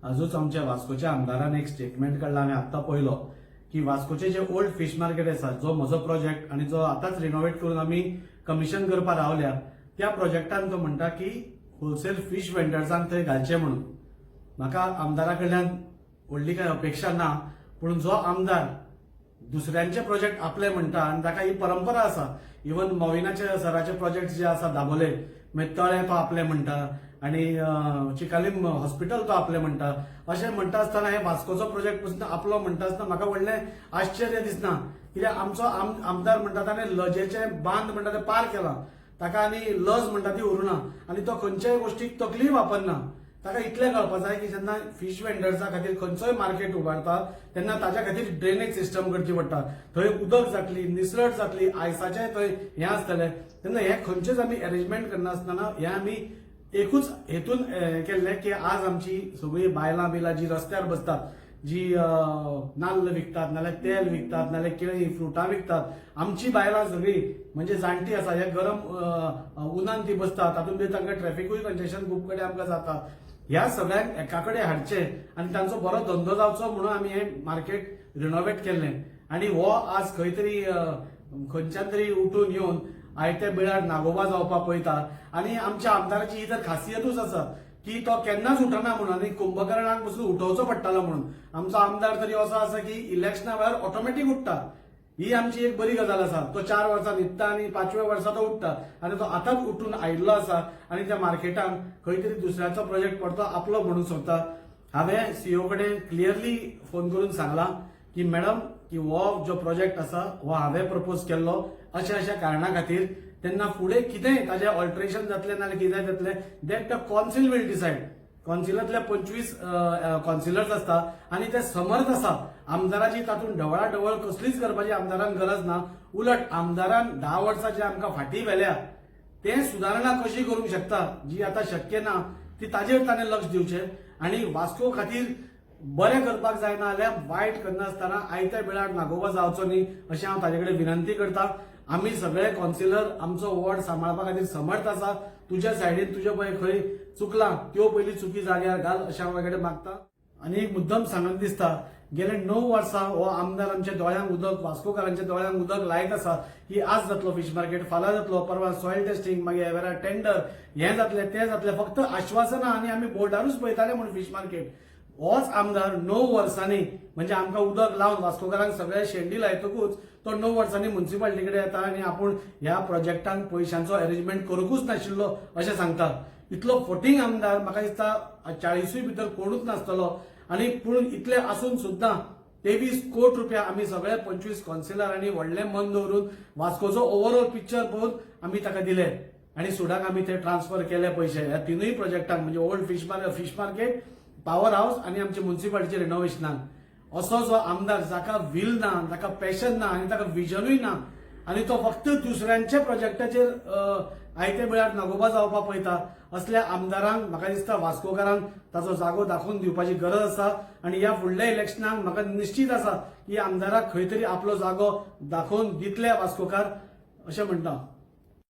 आजूच आमच्या वास्कोच्या आमदारान एक स्टेटमेंट काडला. हांवें आत्तां पळयलो की वास्कोचे जे ओल्ड फिश मार्केट आसा, जो म्हजो प्रोजेक्ट आनी जो आतांच रिनोवेट करून आमी कमिशन करपाक रावल्या, त्या प्रोजेक्टान तो म्हणटा की होलसेल फीश वेंडर्सांक थंय घालचे म्हणून. म्हाका आमदारा कडल्यान व्हडली कांय अपेक्षा ना, पूण जो आमदार दुसऱ्यांचे प्रोजेक्ट आपले म्हणटा आनी ताका ही परंपरा आसा, इवन मोविनाचे सराचे प्रोजेक्ट जे आसा दाबोले, मागीर तळें तो आपले म्हणटा आनी चिकालीम हॉस्पिटल तो आपले म्हणटा. अशें म्हणटा आसतना हे वास्कोचो प्रोजेक्ट पसून आपलो म्हणटा आसतना म्हाका व्हडलें आश्चर्य दिसना. कित्याक आमचो आमदार म्हणटा ताणें लजेचे बांद म्हणटा ते पार केला. ताका आनी लज म्हणटा ती उरुना आनी तो खंयच्याय गोश्टीक तकलीय वापरना. ताका इतलें कळपा जाय की जेन्ना फिश वेंडर्सा खातीर खंयचोय मार्केट उबारता तेन्ना ताच्या खातीर ड्रेनेज सिस्टम करची पडटा. थंय उदक जातली, निसरट जातली, आयसाचें थंय हें आसतलें. तेन्ना हें खंयचेच आमी अरेंजमेंट करनासतना हें आमी एकूच हेतून केल्लें की आज आमची सगळीं बायलां बिलां जी रस्त्यार बसतात, जी नाल्ल विकतात, नाल्यार तेल विकतात, नाल्यार केळीं फ्रुटां विकतात, आमची बायलां सगळीं म्हणजे जाणटी आसा, ह्या गरम उनान ती बसतात, तातूंत भितर तांकां ट्रॅफिकूय कंजेशन खूब कडेन आमकां जाता. ह्या सगळ्यांक एका कडेन हाडचें आनी तांचो बरो धंदो जावचो म्हणून आमी हें मार्केट रिनोवेट केल्लें. आनी हो आज खंय तरी खंयच्यान तरी उठून येवन आयत्या बिळार नागोबा जावपाक पळयता. आनी आमच्या आमदाराची ही तर खासियतूच आसा की तो केन्नाच उठना म्हणून आनी कुंभकर्णाक पसून उठोवचो पडटालो म्हणून. आमचो आमदार तरी असो आसा की इलेक्शना वेळार ऑटोमॅटीक उठटा. ही आमची एक बरी गजाल आसा. तो 4 वर्सां न्हिदता आनी पांचव्या वर्सा तो उठटा आनी तो आतांच उठून आयिल्लो आसा आनी त्या मार्केटान खंय तरी दुसऱ्याचो प्रोजेक्ट पडतो आपलो म्हणून सोदता. हांवें सीओ कडेन क्लियरली फोन करून सांगलां की मॅडम, की हो जो प्रोजेक्ट आसा हो हांवें प्रपोज केल्लो अशा अशा कारणा खातीर. तेन्ना फुडें कितेंय ताजें ऑल्ट्रेशन जातलें नाल्यार कितें जातलें, that the council will decide. कौन्सिलांतले 25 कौन्सिलर्स आसता आनी ते समर्थ आसा. आमदाराची तातूंत ढवळाढवळ कसलीच करपाची आमदारान गरज ना. उलट आमदारान 10 वर्सां जे आमकां फाटीं व्हेल्या ते सुदारणा कशी करूंक शकता, जी आतां शक्य ना, ती ताजेर ताणें लक्ष दिवचें आनी वास्को खातीर बरें करपाक जायना जाल्यार वायट करनासतना आयत्या वेळार नागोबा जावचो न्ही अशें हांव ताजे कडेन विनंती करता. आमी सगळे कौन्सिलर आमचो वॉर्ड सांबाळपा खातीर समर्थ आसा. तुज्या सायडीन तुजे पळय खंय चुकलां त्यो पयलीं चुकी जाग्यार घाल अशें हांव कडेन मागता. आनी एक मुद्दम सांगन दिसता, गेले 9 वर्सां हो आमदार आमच्या दोळ्यांक उदक, वास्कोकारांच्या दोळ्यांक उदक लायत आसा की आज जातलो फिश मार्केट, फाल्यां जातलो, परवां सॉयल टेस्टिंग, मागीर वेळार टेंडर, हें जातलें, तें जातलें, फक्त आश्वासनां आनी आमी बोर्डारूच पळयताले म्हूण फिश मार्केट. होच आमदार 9 वर्सांनी म्हणजे आमकां उदक लावन वास्कोकारांक सगळे शेंडी लायतकूच तो 9 वर्सांनी मुन्सिपालिटी कडेन येता आनी आपूण ह्या प्रोजेक्टांक पयशांचो अरेंजमेंट करूंकूच नाशिल्लो अशें सांगता. इतलो फटींग आमदार म्हाका दिसता 40ूय भितर कोणूच नासतलो. आनी पूण इतले आसून सुद्दां 23 कोटी रुपया आमी सगळे 25 कौन्सिलरांनी व्हडलें मन दवरून वास्कोचो ओवरऑल पिक्चर पळोवन आमी ताका दिले आनी सुडाक आमी ते ट्रान्सफर केले पयशे ह्या तिनूय प्रोजेक्टांक, म्हणजे old fish market, power house आनी आमचे मुन्सिपालिटीचे रिनोव्हेशनाक. असो जो आमदार जाका will ना, ताका पॅशन ना आनी ताका विजनूय ना आनी तो फक्त दुसऱ्यांच्या प्रोजेक्टाचेर आयते वेळार नागोबा जावपाक पळयता, असल्या आमदारांक म्हाका दिसता वास्कोकारांक ताचो जागो दाखोवन दिवपाची गरज आसा. आनी ह्या फुडल्या इलेक्शनाक म्हाका निश्चीत आसा की आमदाराक खंय तरी आपलो जागो दाखोवन दितले वास्कोकार अशें म्हणटा.